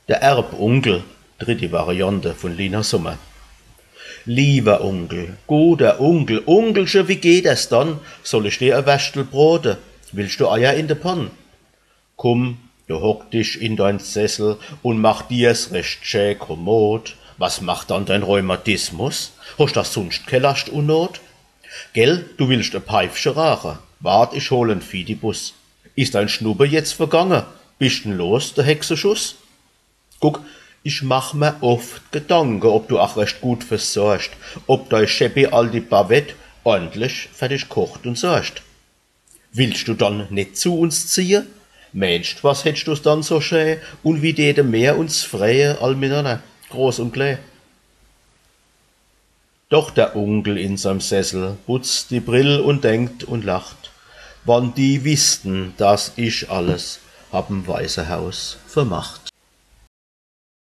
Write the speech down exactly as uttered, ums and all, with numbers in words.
Der Erbunkel, dritti Variante vun Lina Sommer. Liewer Unkel, guter Unkel, Unkelche, wie geht es dann? Soll ich dir e Werschtel brote? Willst du Eier in de Pann? Kumm, du hock dich in dein Sessel und mach dir's recht schä kommod. Was macht dann dein Rheumatismus? Hoscht das sunscht kä Lascht und Not? Gell, du willst e Peifche raache? Wart, ich hol en Fidibus. Is dein Schnuppe jetzt vergange? Bischt en los, de Hexeschuss? Guck, ich mach mer oft Gedanke, ob du ach recht gut versorgt, ob dei scheppi aldi Bawett ordentlich fer dich kocht und sorgt. Willst du dann net zu uns ziehe? Menscht, was hättst du's dann so schä und wie däte mer uns freie, all minanner, groß und klä. Doch der Unkel in seim Sessel putzt die Brill und denkt und lacht: Wann die wissten, dass ich alles hab im Waisehaus vermacht.